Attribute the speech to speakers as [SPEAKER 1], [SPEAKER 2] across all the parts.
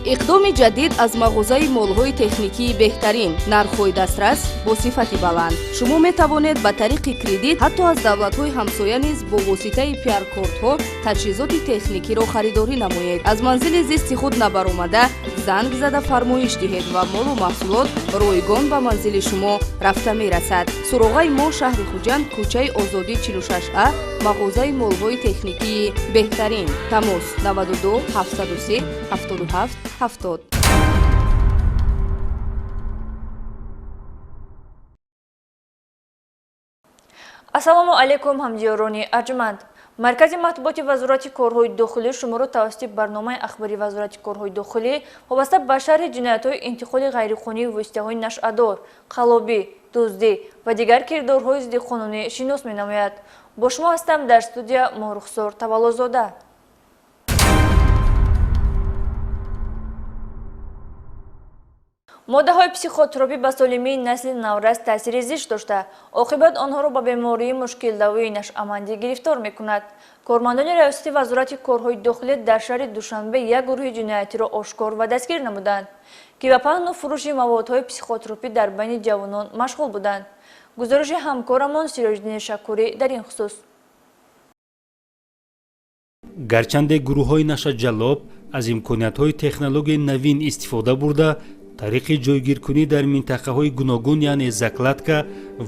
[SPEAKER 1] Иқдоми ҷадид аз мағозаи молҳои техникии беҳтарин, нархҳои дастрас бо сифати баланд. Шумо метавонед ба тариқи кредит ҳатто аз давлатҳои ҳамсоя низ бо воситаи пиар-кортҳо таҷҳизоти техникиро харидорӣ намоед. Аз манзили зисти худ набаромада занг зада фармоиш диҳед ва молу маҳсулот ройгон ба манзили шумо рафта мерасад. Суроғаи мо шаҳри Хуҷанд, кӯчаи Озодӣ 46А, мағозаи молҳои техникии беҳтарин. Тамос 92 703 77 70.
[SPEAKER 2] Ассалому алайкум, ҳамдиёрони арҷманд. Маркази матбуоти Вазорати корҳои дохилӣ шуморо тавассути барномаи ахбори Вазорати корҳои дохилӣ вобаста ба шарҳи ҷиноятҳои интиқоли ғайриқонунии воситаҳои нашъадор, қаллобӣ, дуздӣ ва дигар кирдорҳои зиддиқонунӣ шинос менамояд. Бо шумо ҳастам дар студия Моҳрухсор Таваллозода. Моддаҳои психотропӣ ба солимии насли наврас таъсири зишт дошта, оқибат онҳоро ба бемории мушкилдавои нашъамандӣ гирифтор мекунад. Кормандони Раёсати Вазорати корҳои дохилӣ дар шаҳри Душанбе як гурӯҳи ҷиноятиро ошкор ва дастгир намуданд, ки ба паҳну фурӯши маводҳои психотропӣ дар байни ҷавонон машғул буданд. Гузориши ҳамкорамон Сироҷиддини Шакурӣ дар ин хусус.
[SPEAKER 3] Гарчанде гурӯҳҳои нашъаҷаллоб аз имкониятҳои технологияи навин истифода бурда, тариқи ҷойгиркунӣ дар минтақаҳои гуногун, яъне закладка,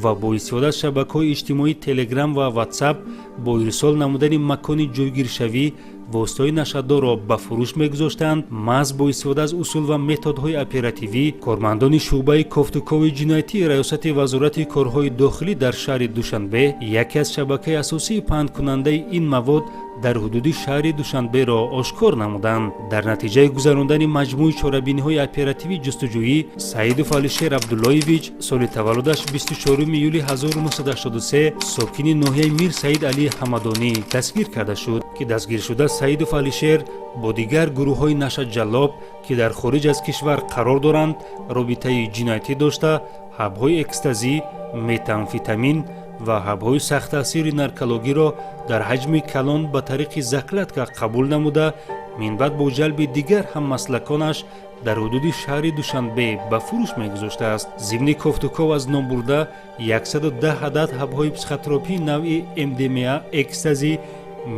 [SPEAKER 3] ва бо истифода аз шабакаҳои иҷтимоии Телеграм ва Ватсап бо ирсол намудани макони ҷойгиршавӣ воситаҳои нашъадорро ба фурӯш мегузоштанд, маҳз бо истифода аз усул ва методҳои оперативӣ кормандони шӯъбаи кофтукови ҷиноятии Раёсати Вазорати корҳои дохилӣ дар шаҳри Душанбе яке аз шабакаи асосии паҳнкунандаи ин мавод дар ҳудуди шаҳри Душанберо ошкор намуданд. Дар натиҷаи гузарондани маҷмӯи чорабиниҳои оперативӣ ҷустуҷӯӣ Саидов Алишер Абдуллоевич, соли таваллудаш 24 июли 1983, сокини ноҳияи Мир Саид Али Ҳамадонӣ дастгир карда шуд, ки дастгиршуда Саидов Алишер бо дигар гурӯҳҳои нашъаҷаллоб, ки дар хориҷ аз кишвар қарор доранд, робитаи ҷиноятӣ дошта, ҳабҳои экстазӣ, метамфетамин ва ҳабҳои сахттаъсири наркологиро дар ҳаҷми калон ба тариқи закладка қабул намуда, минбаъд бо ҷалби дигар ҳаммаслаконаш дар ҳудуди шаҳри Душанбе ба фурӯш мегузоштааст. Зимни кофтуков аз номбурда 110 адад ҳабҳои психотропии навъи МДМА, экстази,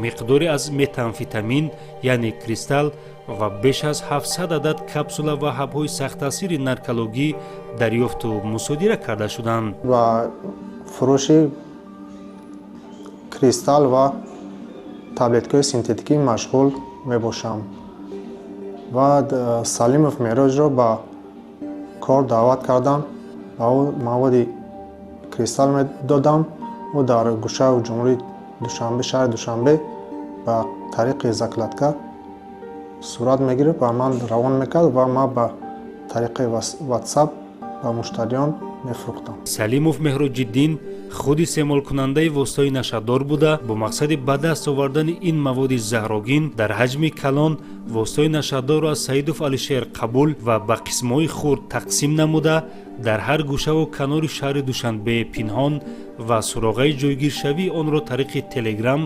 [SPEAKER 3] миқдоре аз метамфетамин, яъне кристалл, ва беш аз 700 адад капсула ва ҳабҳои сахттаъсири наркологӣ дарёфту мусодира карда шуданд.
[SPEAKER 4] Ба фурӯши кристалл ва таблеткаҳои синтетикӣ машғул мебошам ва Салимов Мероҷро ба кор даъват кардам, ба ӯ маводи кристалл медодам. Ӯ дар гӯшаю ҷумҳурии Душанбе, шаҳри Душанбе ба тариқи закладка сурат мегирифт ва ман равон мекард ва ман ба тариқи Ватсап ба муштариён мефурӯхтам.
[SPEAKER 3] Салимов Меҳроҷиддин худ истеъмолкунандаи воситаҳои нашъадор буда, бо мақсади ба даст овардани ин маводи заҳрогин дар ҳаҷми калон воситаҳои нашъадорро аз Саидов Алишер қабул ва ба қисмҳои хурд тақсим намуда, дар ҳар гӯшаву канори шаҳри Душанбе пинҳон ва суроғаи ҷойгиршавии онро тариқи Телеграм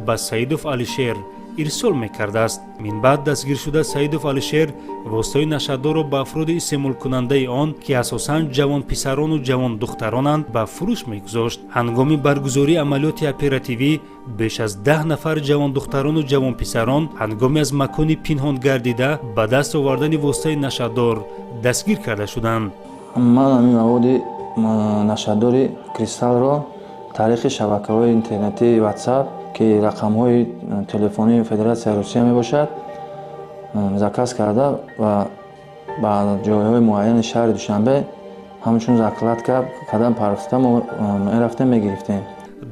[SPEAKER 3] ба Саидов Алишер ирсол мекардааст. Минбаъд дастгиршуда Саидов Алишер воситаҳои нашъадорро ба афроди истеъмолкунандаи он, ки асосан ҷавонписарону ҷавондухтаронанд, ба фурӯш мегузошт. Ҳангоми баргузории амалиёти оперативӣ беш аз 10 нафар ҷавондухтарону ҷавонписарон ҳангоми аз макони пинҳон гардида ба даст овардани воситаи нашъадор дастгир карда шуданд.
[SPEAKER 5] Ман ҳамин маводи нашъадори кристаллро тариқи шабакаҳои интернетии Ватсап, ки рақамҳои телефонии Федератсияи Русия мебошад, заказ карда ва ба ҷойҳои муайяни шаҳри Душанбе ҳамчун закладка кардан партофта мерафтем, мегирифтем.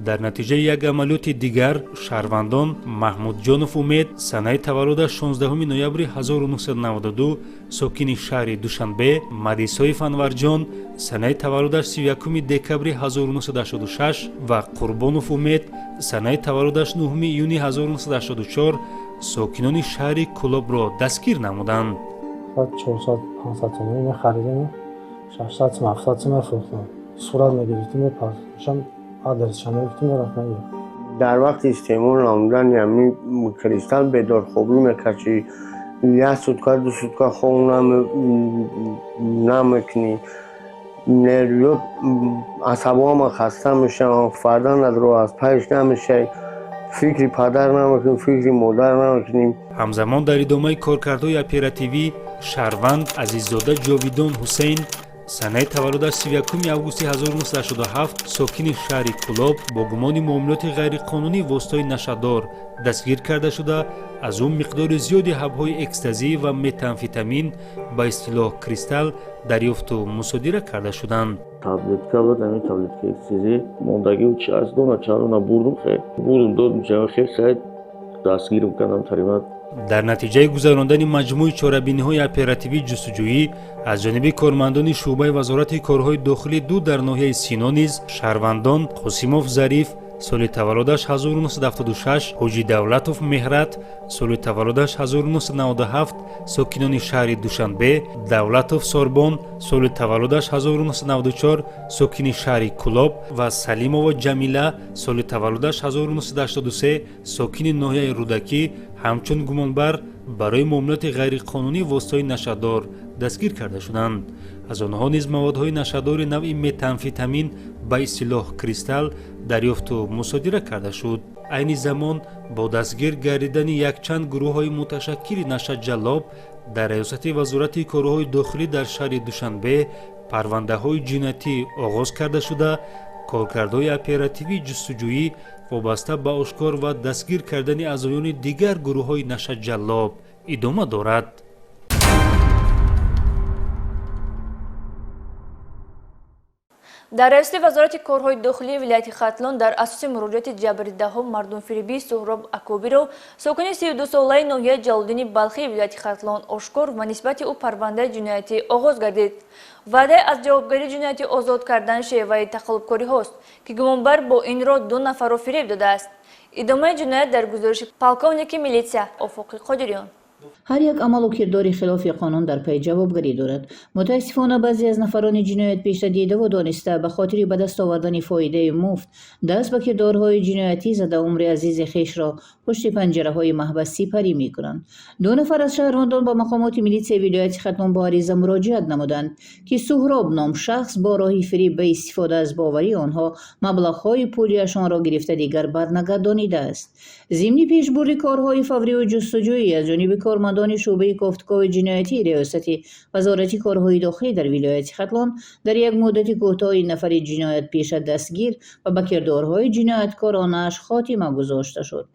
[SPEAKER 3] Дар натиҷаи як амалиёти дигар шаҳрвандон Маҳмудҷонов Умед, санаи таваллудаш 16 ноябри 1992, сокини шаҳри Душанбе, Мадисоев Анварҷон, санаи таваллудаш 31 декабри 1986, ва Қурбонов Умед, санаи таваллудаш 9 июни 1984, сокинони шаҳри Кӯлобро дастгир намуданд.
[SPEAKER 6] 400 500 сомонӣ мехаридем, 600 сом, 700 сом мефурӯхтам. Сурат мегирифтем, мепартофтам, адресшам мегуфтем, мерафт, мегирифт.
[SPEAKER 7] Дар вақти истеъмол намудани ҳамин кристалл бедорхобӣ мекашӣ, Як сутка, 2 сутка хоб намекунӣ. Нервиёт, асабоама хаста мешаванд, фарзандат ро аз пайш намешавӣ, фикри падар намекунӣ, фикри модар намекунӣ.
[SPEAKER 3] Ҳамзамон дар идомаи коркардҳои оперативӣ шаҳрванд Азиззода Ҷовидон Ҳусейн, санаи таваллудаш 31 августи 1987, сокини шаҳри Кӯлоб, бо гумони муомилоти ғайриқонунӣ воситаҳои нашъадор дастгир карда шуда, аз ӯ миқдори зиёди ҳабҳои экстазӣ ва метамфетамин, ба истилоҳ кристалл, дарёфту мусодира карда шуданд.
[SPEAKER 8] Таблетка буд, ҳамин таблетка экстазӣ мондагӣ аз дона чанд дона бурдум, хе бурдум, додум, хе хе дастгирм кардам тарима.
[SPEAKER 3] Дар натиҷаи гузарондани маҷмӯи чорабиниҳои оперативӣ ҷустуҷӯӣ аз ҷониби кормандони шӯъбаи Вазорати корҳои дохилӣ 2 дар ноҳияи Сино низ шаҳрвандон Қосимов Зариф, соли таваллудаш 1976, Ҳоҷи Давлатов Меҳрат, соли таваллудаш 1997, сокинони шаҳри Душанбе, Давлатов Сорбон, соли таваллудаш 1994, сокини шаҳри Кӯлоб ва Салимова Ҷамила, соли таваллудаш 1983, сокини ноҳияи Рӯдакӣ, ҳамчун гумонбар барои муомилоти ғайриқонунӣ воситаҳои нашъадор дастгир карда шуданд. Аз онҳо низ маводҳои нашъадори навъи метамфетамин, ба истилоҳ кристалл, дарёфту мусодира карда шуд. Айни замон бо дастгир гардидани якчанд гурӯҳҳои муташаккили нашъаҷаллоб дар раёсати Вазорати корҳои дохилӣ дар шаҳри Душанбе парвандаҳои ҷиноятӣ оғоз карда шуда, коркардҳои оперативии ҷустуҷӯӣ вобаста ба ошкор ва дастгир кардани аъзоёни дигар гурӯҳҳои нашъаҷаллоб идома дорад.
[SPEAKER 2] Дар раёсати Вазорати корҳои дохилии вилояти Хатлон дар асоси муроҷиати ҷабрдидаҳо мардумфиребии Суҳроб Акобиров, сокини 32-солаи ноҳияи Ҷалолиддини Балхии вилояти Хатлон, ошкор ва нисбати ӯ парвандаи ҷиноятӣ оғоз гардид. Ваъдаи аз ҷавобгарии ҷиноятӣ озод кардан шеваи тақаллубкориҳост, ки гумонбар бо ин роҳ 2 нафарро фиреб додааст. Идомаи ҷиноят дар гузориши полковники милитсия Офоқи Қодириён.
[SPEAKER 9] Ҳар як амалу кирдори хилофи қонун дар пай ҷавобгарӣ дорад. Мутаассифона, баъзе аз нафарони ҷиноятпеша дидаву дониста ба хотири ба даст овардани фоидаи муфт даст ба кирдорҳои ҷиноятӣ зада, умри азизи хешро пушти панҷараҳои маҳбас сипарӣ мекунанд. 2 нафар аз шаҳрвандон ба мақомоти милитсияи вилояти Хатлон бо ариза муроҷиат намуданд, ки Суҳроб ном шахс бо роҳи фиреб ба истифода аз боварии онҳо маблағҳои пулиашонро гирифта, дигар барнагардонидааст. Зимни пешбурди корҳои фавриву ҷустуҷӯӣ аз ҷониби кормандони шӯъбаи кофтукови ҷиноятии раёсати Вазорати корҳои дохилӣ дар вилояти Хатлон дар як муддати кӯтоҳи нафари ҷиноятпеша дастгир ва ба кирдорҳои ҷинояткоронааш хотима гузошта шуд.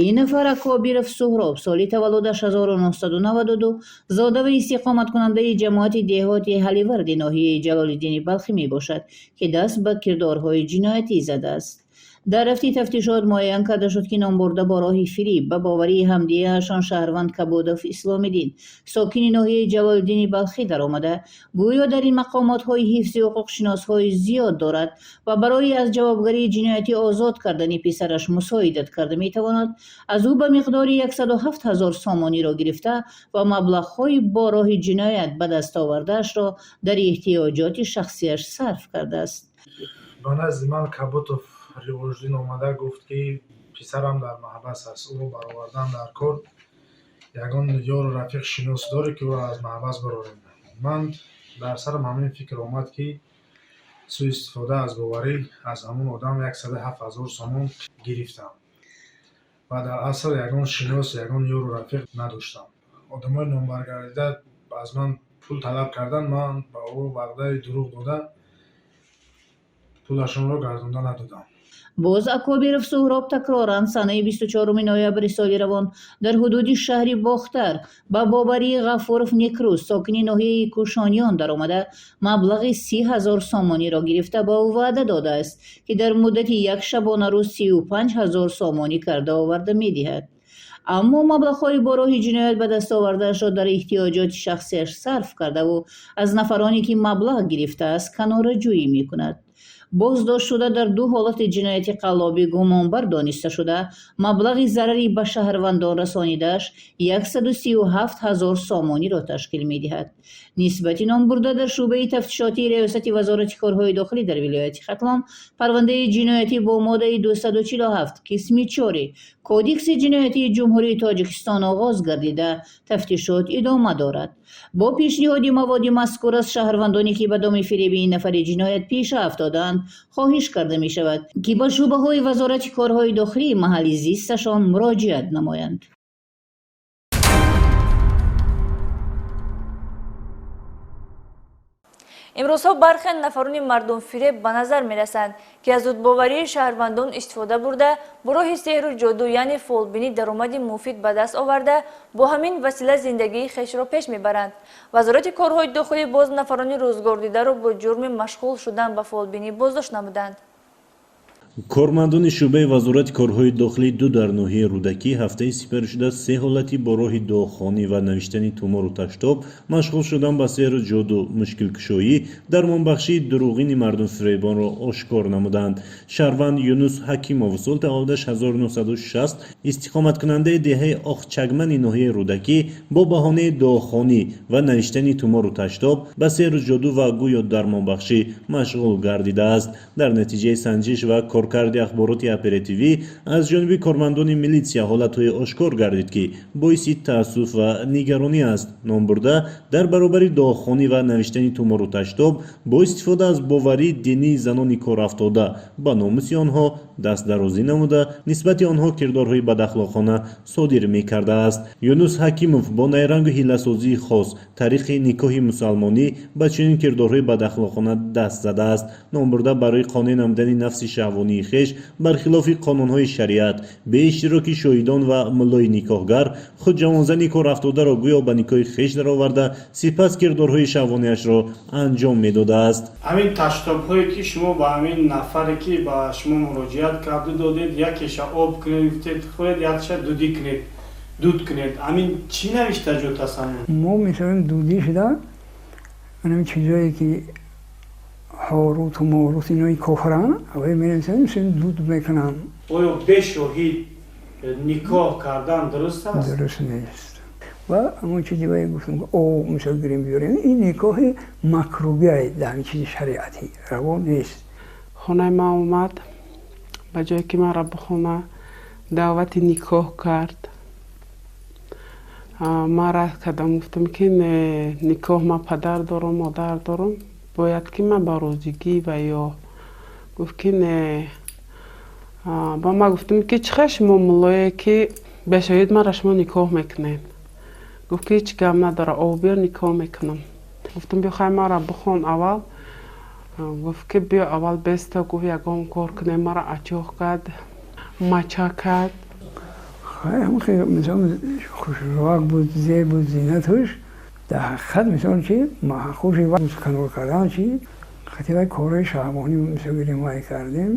[SPEAKER 9] Ин нафар Акобиров Суҳроб, соли таваллудаш 1992, зода ва истиқоматкунандаи ҷамоати деҳоти Ҳаливарди ноҳияи Ҷалолиддини Балхӣ мебошад, ки даст ба кирдорҳои ҷиноятӣ задааст. Дар рафти тафтишот муайян карда шуд, ки номбурда бо роҳи фириб ба боварии ҳамдияашон шаҳрванд Кабудов Исломиддин, сокини ноҳияи Ҷалолиддини Балхӣ даромада, гӯё дар ин мақомотҳои ҳифзи ҳуқуқшиносҳои зиёд дорад ва барои аз ҷавобгарии ҷиноятӣ озод кардани писараш мусоидат карда метавонад, аз ӯ ба миқдори 107 000 сомониро гирифта ва маблағҳои бо роҳи ҷиноят ба даст овардаашро дар эҳтиёҷоти шахсиаш сарф кардааст.
[SPEAKER 10] Ба назди ман Кабутов Ривоҷдин омада гуфт, ки писарам дар маҳбас аст, ӯро баровардан дар кор, ягон ёру рафиқ шинос дорӣ, ки ӯро аз маҳбас барорем. Ман дар сарам ҳамин фикр омад, ки суистифода аз боварӣ аз ҳамон одам 107 000 сомон гирифтам ва дар асл ягон шинос, ягон ёру рафиқ надоштам. Одамои номбаргардида аз ман пул талаб карданд, ман ба ӯ ваъдаи дурӯғ дода пулашонро гардонда надодам.
[SPEAKER 9] Боз Акобиров Суҳроб такроран санаи 24 ноябри соли равон дар ҳудуди шаҳри Бохтар ба боварии Ғафуров Некрӯз, сокини ноҳияи Кӯшониён даромада, маблағи 30 000 сомониро гирифта ба ӯ ваъда додааст, ки дар муддати як шабонарӯз 35 000 сомонӣ карда оварда медиҳад. Аммо маблағҳои бо роҳи ҷиноят ба даст овардаашро дар эҳтиёҷоти шахсиаш сарф кардаву аз нафароне ки маблағ гирифтааст канораҷӯӣ мекунад. Боздоштшуда дар ду ҳолати ҷинояти қаллобӣ гумонбар дониста шуда, маблағи зарари ба шаҳрвандон расонидааш 137 ҳазор сомониро ташкил медиҳад. Нисбати номбурда дар шӯъбаи тафтишотии Раёсати Вазорати корҳои дохилӣ дар вилояти Хатлон парвандаи ҷиноятӣ бо моддаи 247 қисми 4 Кодекси ҷиноятии Ҷумҳурии Тоҷикистон оғоз гардида, тафтишот идома дорад. Бо пешниҳоди маводи мазкур аз шаҳрвандоне, ки ба доми фиреби ин нафари ҷиноятпеша афтодаанд, хоҳиш карда мешавад, ки ба шӯъбаҳои Вазорати корҳои дохилии маҳалли зисташон муроҷиат намоянд.
[SPEAKER 2] Имрӯзҳо бархе нафарони мардумфиреб ба назар мерасанд, ки аз зудбоварии шаҳрвандон истифода бурда, бо роҳи сеҳру ҷоду, яъне фолбинӣ даромади муфид ба даст оварда, бо ҳамин васила зиндагии хешро пеш мебаранд. Вазорати корҳои дохилӣ боз нафарони рӯзгордидаро бо ҷурми машғул шудан ба фолбинӣ боздошт намуданд.
[SPEAKER 11] Кормандони шӯъбаи Вазорати корҳои дохилӣ ду дар ноҳияи Рӯдакӣ ҳафтаи сипаришуда се ҳолати бо роҳи дуохонӣ ва навиштани тумору таштоб, машғул шудан ба сеҳру ҷоду, мушкилкушоӣ, дармонбахшии дурӯғини мардумфиребонро ошкор намуданд. Шаҳрванд Юнус Ҳакимов, сол таваллудаш 1960, истиқоматкунандаи деҳаи Оқчагмани ноҳияи Рӯдакӣ, бо баҳонаи дуохонӣ ва навиштани тумору таштоб ба сеҳру ҷоду ва гӯё дармонбахшӣ машғул гардидааст. Дар натиҷаи санҷиш ва коркарди ахбороти оперативӣ аз ҷониби кормандони милитсия ҳолатҳое ошкор гардид, ки боиси таассуф ва нигаронӣ аст. Номбурда дар баробари дуохонӣ ва навиштани тумору таштоб бо истифода аз боварии динии занони корафтода ба номуси онҳо дастдарозӣ намуда, нисбати онҳо кирдорҳои бадахлоқона содир мекардааст. Юнус Ҳакимов бо найрангу ҳилласозии хос тариқи никоҳи мусалмонӣ ба чунин кирдорҳои бадахлоқона даст задааст. Номбурда барои қонеъ намудани нафси шаҳвонии хеш бархилофи қонунҳои шариат, беиштироки шоҳидон ва муллои никоҳгар, худ ҷавонзани корафтодаро гӯё ба никоҳи хеш дароварда, сипас кирдорҳои шаҳвониашро анҷом медодааст.
[SPEAKER 12] Ҳамин таштобҳое, ки шумо ба ҳамин нафаре, ки ба шумо муроҷиат карду, додед, якеша об кунед гуфтед, хӯред, якша дудӣ кунед, дуд кунед, ҳамин чӣ навиштаҷот аст?
[SPEAKER 13] Мо мешавем дудӣ шуда, ҳамин чизое ки ҳоруту морут, инои кофиран, аввал менависем, дуд мекунам.
[SPEAKER 12] Оё бешоҳид никоҳ кардан дуруст аст?
[SPEAKER 13] Дуруст нест. Ва ҳамон чизи вай гуфтам, об мисол гирем, биёрем, ин никоҳи макрубия, дар ҳамин чизи шариатӣ раво нест.
[SPEAKER 14] Хонаи ман омад, ба ҷое ки маро бихона, даъвати никоҳ кард. Ман рад кардам, гуфтам, ки не, никоҳ, ман падар дорам, модар дорам, бояд ки ман ба розигӣ ва ё гуфт, ки не. Ба ман гуфтам, ки чӣ хел шумо муллое, ки бешоҳид маро шумо никоҳ мекунед? Гуфт, ки ҳеҷ гап надора, об биёр, никоҳ мекунам. Гуфтам, биё, хай, маро бихон аввал. Гуфт, ки биё, аввал беста, гуфт, ягон кор кунем. Маро ачоқ кард, мача кард.
[SPEAKER 13] Мисол, хушрӯак буд, зеб буд, зинаташ дар ҳақиқат, мисол, чи хуши канор кардан, чи хати вай корҳои шаҳвонӣ, мисол гирем, вай кардем,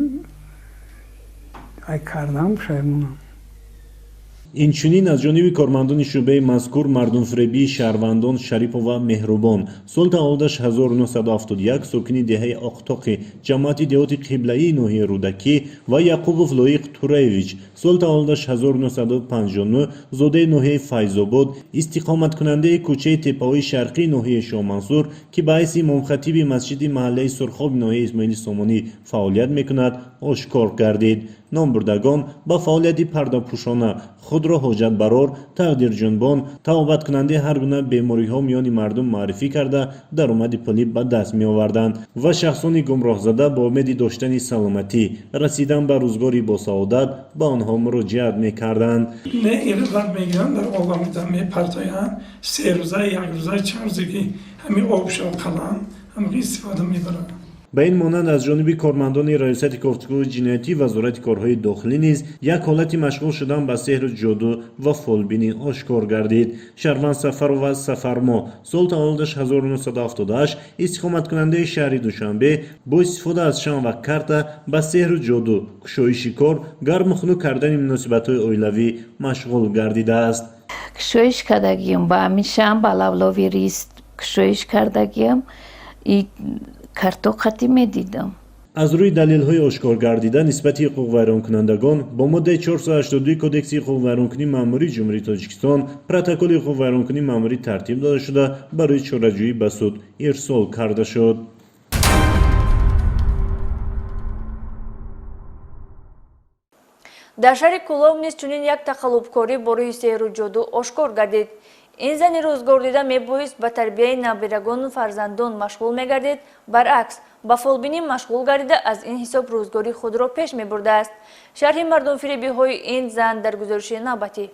[SPEAKER 13] вай кардам, пушаймонам.
[SPEAKER 11] Инчунин аз ҷониби кормандони шӯъбаи мазкур мардумфиребии шаҳрвандон Шарипова Меҳрубон, сол таваллудаш 1971, сокини деҳаи Оқтоқи ҷамоати деҳоти Қиблаии ноҳияи Рӯдакӣ, ва Яқубов Лоиқ Тураевич, сол таваллудаш 1959, зодаи ноҳияи Файзобод, истиқоматкунандаи кӯчаи Теппаҳои Шарқии ноҳияи Шоҳмансур, ки ба ҳайси имомхатиби масҷиди маҳаллаи Сурхоби ноҳияи Исмоили Сомонӣ фаъолият мекунад, ошкор гардид. Номбурдагон ба фаъолияти пардапӯшона худро ҳоҷатбарор, тақдирҷунбон, табобаткунандаи ҳар гуна бемориҳо миёни мардум муаррифӣ карда, даромади пулӣ ба даст меоварданд ва шахсони гумроҳзада бо умеди доштани саломатӣ, расидан ба рӯзгори босаодат ба онҳо муроҷиат мекарданд.
[SPEAKER 15] Не, инро мегиранд, дар об мепартоянд, 3 рӯза, як рӯза, чанд рӯзе ки ҳамин обшо қалам ҳамин истифода мебаранд.
[SPEAKER 11] Ба ин монанд, аз ҷониби кормандони Раёсати кофтукови ҷиноятӣ Вазорати корҳои дохилӣ низ як ҳолати машғул шудан ба сеҳру ҷоду ва фолбинӣ ошкор гардид. Шаҳрванд Сафарова Сафармо, сол таваллудаш 1978, истиқоматкунандаи шаҳри Душанбе, бо истифода аз шам ва карта ба сеҳру ҷоду, кушоиши кор, гарму хунук кардани муносибатҳои оилавӣ машғул гардидааст.
[SPEAKER 16] Кушоиш кардагиам ба ҳамин шам, ба лавлови рист кушоиш кардагиам, карто қатӣ медидам.
[SPEAKER 11] Аз рӯи далелҳои ошкоргардида нисбати ҳуқуқвайронкунандагон бо моддаи 482 Кодекси ҳуқуқвайронкунии маъмурии Ҷумҳурии Тоҷикистон протоколи ҳуқуқвайронкунии маъмурӣ тартиб дода шуда, барои чораҷӯӣ ба суд ирсол карда шуд.
[SPEAKER 2] Дар шаҳри Кӯлоб низ чунин як тақаллубкорӣ бо рӯҳи сеҳру ҷоду ошкор гардид. Ин зани рӯзгордида мебоист ба тарбияи набирагону фарзандон машғул мегардид, баръакс ба фолбинӣ машғул гардида аз ин ҳисоб рӯзгори худро пеш мебурдааст. Шарҳи мардумфиребиҳои ин зан дар гузориши навбатӣ.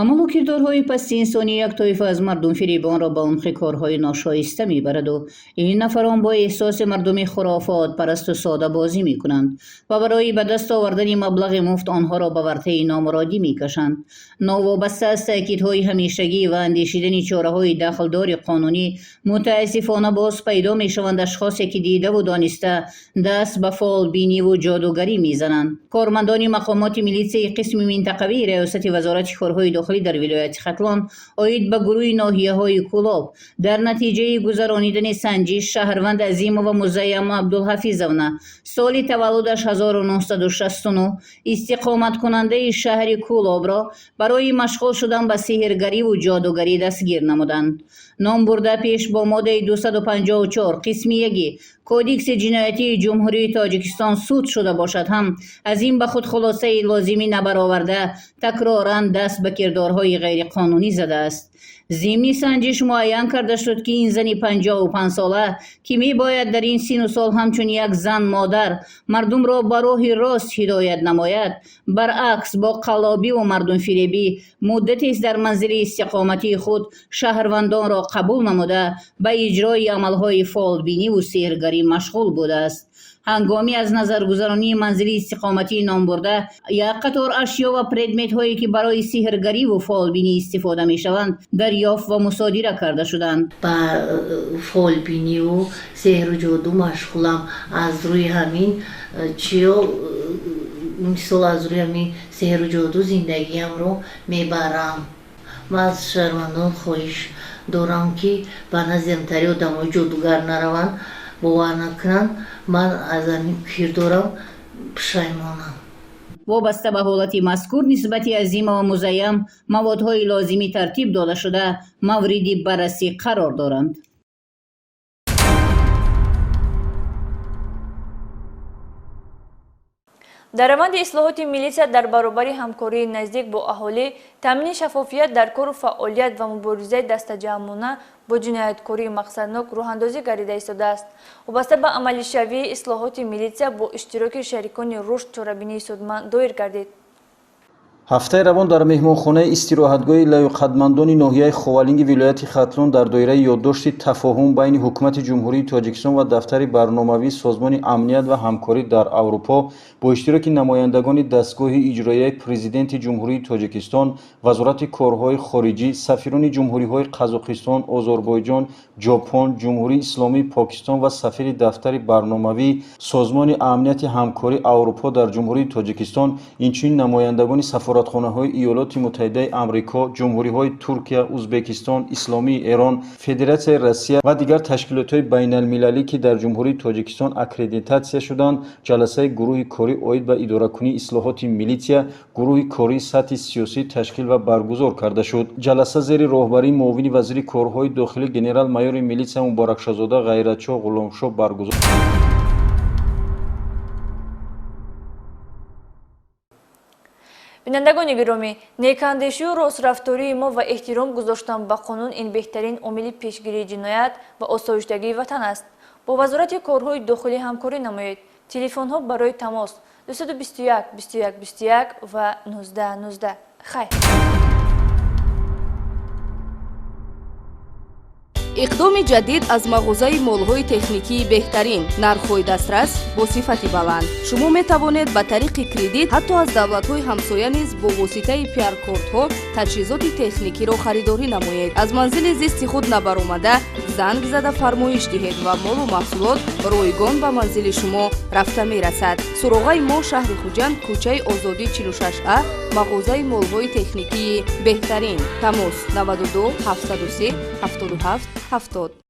[SPEAKER 9] Амалу кирдорҳои пасти инсонӣ як тоифа аз мардумфиребонро ба умқи корҳои ношоиста мебараду ин нафарон бо эҳсоси мардуми хурофотпарасту сода бозӣ мекунанд ва барои ба даст овардани маблағи муфт онҳоро ба вартаи номуродӣ мекашанд. Новобаста аз таъкидҳои ҳамешагӣ ва андешидани чораҳои дахлдори қонунӣ, мутаассифона боз пайдо мешаванд ашхосе ки дидаву дониста даст ба фолбиниву ҷодугарӣ мезананд. Кормандони мақомоти милитсияи қисми минтақавии Раёсати Вазорати корҳои дохилӣ дар вилояти Хатлон оид ба гурӯҳи ноҳияҳои Кӯлоб дар натиҷаи гузаронидани санҷиш шаҳрванд Азимова Музайяма Абдулҳафизовна, соли таваллудаш 1969, истиқоматкунандаи шаҳри Кӯлобро барои машғул шудан ба сеҳргариву ҷодугарӣ дастгир намуданд. Номбурда пеш бо моддаи 254 қисми 1 Кодекси ҷиноятии Ҷумҳурии Тоҷикистон суд шуда бошад ҳам, аз ин ба худ хулосаи лозимӣ набароварда, такроран даст ба кирдорҳои ғайриқонунӣ задааст. Зимни санҷиш муайян карда шуд, ки ин зани 55-сола, ки мебояд дар ин сину сол ҳамчун як зан модар мардумро ба роҳи рост ҳидоят намояд, баръакс бо қаллобиву мардумфиребӣ муддатест дар манзили истиқоматии худ шаҳрвандонро қабул намуда, ба иҷрои амалҳои фолбиниву сеҳргарӣ машғул будааст. Ҳангоми аз назаргузаронии манзили истиқоматии номбурда як қатор ашё ва предметҳое, ки барои сеҳргариву фолбинӣ истифода мешаванд, дарёфт ва мусодира карда шуданд.
[SPEAKER 17] Ба фолбиниву сеҳру ҷоду машғулам. Аз рӯи ҳамин чиё, мисол, аз рӯи ҳамин сеҳру ҷоду зиндагиамро мебарам. Ман аз шаҳрвандон хоҳиш дорам, ки ба назди ҳамтари одамои ҷодугар нараванд, бовар накунанд. Ман аз ҳамин кирдорам пушаймонам.
[SPEAKER 9] Вобаста ба ҳолати мазкур нисбати Азимова Музайям маводҳои лозимӣ тартиб дода шуда, мавриди баррасӣ қарор доранд.
[SPEAKER 2] Дар раванди ислоҳоти милитсия дар баробари ҳамкории наздик бо аҳолӣ, таъмини шаффофият дар кору фаъолият ва муборизаи дастаҷамъона бо ҷинояткории мақсаднок роҳандозӣ гардида истодааст. Вобаста ба амалишавии ислоҳоти милитсия бо иштироки шарикони рушд чорабинии судманд доир гардид.
[SPEAKER 18] Ҳафтаи равон дар меҳмонхонаи истироҳатгоҳи лаёқатмандони ноҳияи Ховалинги вилояти Хатлон дар доираи ёддошти тафоҳум байни Ҳукумати Ҷумҳурии Тоҷикистон ва Дафтари барномавии Созмони амният ва ҳамкорӣ дар Аврупо бо иштироки намояндагони дастгоҳи иҷроияи Президенти Ҷумҳурии Тоҷикистон, Вазорати корҳои хориҷӣ, сафирони ҷумҳуриҳои Қазоқистон, Озарбойҷон, Ҷопон, Ҷумҳурии Исломии Покистон ва сафири Дафтари барномавии Созмони амнияти ҳамкории Аврупо дар Ҷумҳурии Тоҷикистон, инчунин намояндагони сафоратхонаҳои Иёлоти Муттаҳидаи Амрико, ҷумҳуриҳои Туркия, Узбекистон, Исломии Эрон, Федератсияи Россия ва дигар ташкилотҳои байналмилалӣ, ки дар Ҷумҳурии Тоҷикистон аккредитатсия шуданд, ҷаласаи гурӯҳи корӣ оид ба идоракунии ислоҳоти милитсия, гурӯҳи кории сатҳи сиёсӣ ташкил ва баргузор карда шуд. Ҷаласа зери роҳбарии муовини вазири корҳои дохилӣ генерал-майори милитсия Муборакшоҳзода Ғайратшоҳ Ғуломшоҳ баргузор.
[SPEAKER 2] Бинандагони гиромӣ, некандешию рострафтории мо ва эҳтиром гузоштан ба қонун ин беҳтарин омили пешгирии ҷиноят ва осоиштагии ватан аст. Бо Вазорати корҳои дохилӣ ҳамкорӣ намоед. Телефонҳо барои тамос 221 21 21 ва 19 19. Хайр.
[SPEAKER 1] Иқдоми ҷадид аз мағозаи молҳои техникии беҳтарин, нархҳои дастрас бо сифати баланд. Шумо метавонед ба тариқи кредит ҳатто аз давлатҳои ҳамсоя низ бо воситаи пиар-кортҳо таҷҳизоти техникиро харидорӣ намоед. Аз манзили зисти худ набаромада занг зада фармоиш диҳед ва молу маҳсулот ройгон ба манзили шумо рафта мерасад. Суроғаи мо шаҳри Хуҷанд, кӯчаи Озодӣ 46А, мағозаи молҳои техникии беҳтарин. Тамос 92 703 77 70.